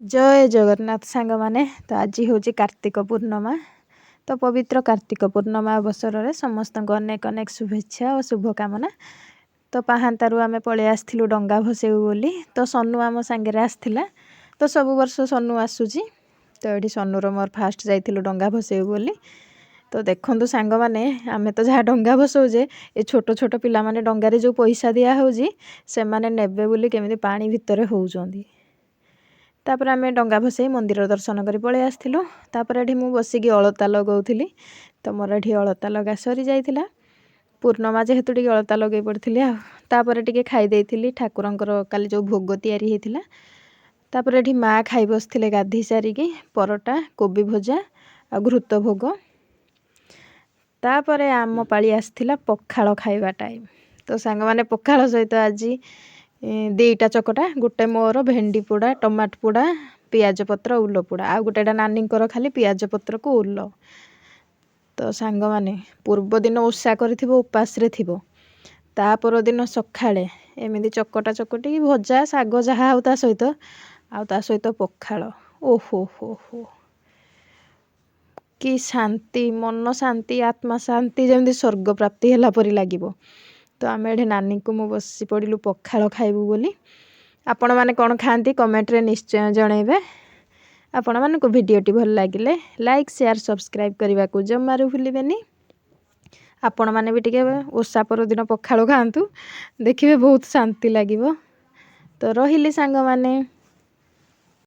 ଜୟ ଜଗନ୍ନାଥ ସାଙ୍ଗମାନେ। ତ ଆଜି ହେଉଛି କାର୍ତ୍ତିକ ପୂର୍ଣ୍ଣମା। ତ ପବିତ୍ର କାର୍ତ୍ତିକ ପୂର୍ଣ୍ଣମା ଅବସରରେ ସମସ୍ତଙ୍କୁ ଅନେକ ଅନେକ ଶୁଭେଚ୍ଛା ଓ ଶୁଭକାମନା। ତ ପାହାନ୍ତାରୁ ଆମେ ପଳେଇ ଆସିଥିଲୁ ଡଙ୍ଗା ଭସେଇବୁ ବୋଲି। ତ ସନୁ ଆମ ସାଙ୍ଗରେ ଆସିଥିଲା। ତ ସବୁ ବର୍ଷ ସନୁ ଆସୁଛି। ତ ଏଠି ସନୁର ମୋର ଫାଷ୍ଟ ଯାଇଥିଲୁ ଡଙ୍ଗା ଭସେଇବୁ ବୋଲି। ତ ଦେଖନ୍ତୁ ସାଙ୍ଗମାନେ, ଆମେ ତ ଯାହା ଡଙ୍ଗା ଭସଉଛେ, ଏ ଛୋଟ ଛୋଟ ପିଲାମାନେ ଡଙ୍ଗାରେ ଯେଉଁ ପଇସା ଦିଆହେଉଛି ସେମାନେ ନେବେ ବୋଲି କେମିତି ପାଣି ଭିତରେ ହେଉଛନ୍ତି। ତାପରେ ଆମେ ଡଙ୍ଗା ଭସେଇ ମନ୍ଦିର ଦର୍ଶନ କରି ପଳେଇ ଆସିଥିଲୁ। ତାପରେ ଏଠି ମୁଁ ବସିକି ଅଳତା ଲଗାଉଥିଲି। ତ ମୋର ଏଠି ଅଳତା ଲଗା ସରିଯାଇଥିଲା। ପୂର୍ଣ୍ଣମା ଯେହେତୁ ଟିକେ ଅଳତା ଲଗେଇ ପଡ଼ିଥିଲି। ଆଉ ତାପରେ ଟିକେ ଖାଇ ଦେଇଥିଲି ଠାକୁରଙ୍କର କାଲି ଯେଉଁ ଭୋଗ ତିଆରି ହେଇଥିଲା। ତାପରେ ଏଠି ମା ଖାଇ ବସିଥିଲେ ଗାଧୋଇ ସାରିକି, ପରଟା, କୋବି ଭଜା ଆଉ ଘୃତ ଭୋଗ। ତାପରେ ଆମ ପାଳି ଆସିଥିଲା ପଖାଳ ଖାଇବା ଟାଇମ୍। ତ ସାଙ୍ଗମାନେ, ପଖାଳ ସହିତ ଆଜି ଦୁଇଟା ଚକଟା, ଗୋଟେ ମୋର ଭେଣ୍ଡି ପୋଡ଼ା, ଟମାଟୋ ପୋଡ଼ା, ପିଆଜ ପତ୍ର ଉଲ ପୋଡ଼ା, ଆଉ ଗୋଟେଟା ନାନୀଙ୍କର ଖାଲି ପିଆଜ ପତ୍ରକୁ ଉଲ। ତ ସାଙ୍ଗମାନେ, ପୂର୍ବଦିନ ଓଷା କରିଥିବ, ଉପାସରେ ଥିବ, ତା ପରଦିନ ସକାଳେ ଏମିତି ଚକଟା ଚକଟି, ଭଜା, ଶାଗ ଯାହା ହଉ ତା ସହିତ, ଆଉ ତା ସହିତ ପଖାଳ, ଓହୋ ହୋ ହୋ, କି ଶାନ୍ତି! ମନ ଶାନ୍ତି, ଆତ୍ମା ଶାନ୍ତି, ଯେମିତି ସ୍ୱର୍ଗ ପ୍ରାପ୍ତି ହେଲା ପରି ଲାଗିବ। ତ ଆମେ ଏଠି ନାନୀକୁ ମୁଁ ବସି ପଡ଼ିଲୁ ପଖାଳ ଖାଇବୁ ବୋଲି। ଆପଣମାନେ କ'ଣ ଖାଆନ୍ତି କମେଣ୍ଟରେ ନିଶ୍ଚୟ ଜଣାଇବେ। ଆପଣମାନଙ୍କୁ ଭିଡ଼ିଓଟି ଭଲ ଲାଗିଲେ ଲାଇକ୍, ସେୟାର, ସବସ୍କ୍ରାଇବ୍ କରିବାକୁ ଜମାରୁ ଭୁଲିବେନି। ଆପଣମାନେ ବି ଟିକେ ଓଷା ପରଦିନ ପଖାଳ ଖାଆନ୍ତୁ, ଦେଖିବେ ବହୁତ ଶାନ୍ତି ଲାଗିବ। ତ ରହିଲି ସାଙ୍ଗମାନେ।